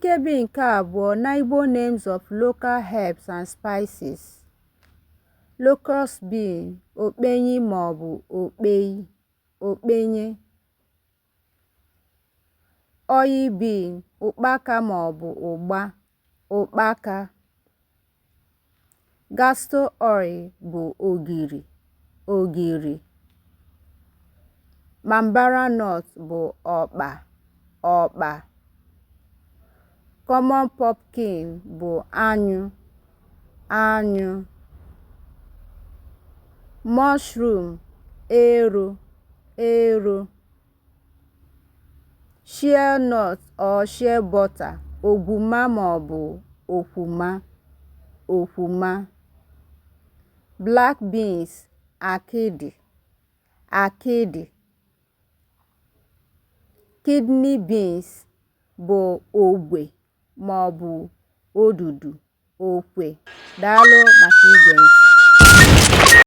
Nkebi nke abụọ na Igbo names of local herbs and spices. Locust bean okpenyi maọbụ okpei, okpenye. Oil bean ụkpaka maọbụ ụgba, ụkpaka. Castor oil bụ ogiri, ogiri. Bambara nut bụ ọkpa, ọkpa. Common pumpkin bụ anyụ, anyụ. Mushroom ero, ero. Shea nut or shea butter ogwuma maọbụ okwuma, okwuma. Black beans akịdị, akịdị. Kidney beans bụ ogwe maọbụ odudu, okwe. Daalụ maka ige ntị.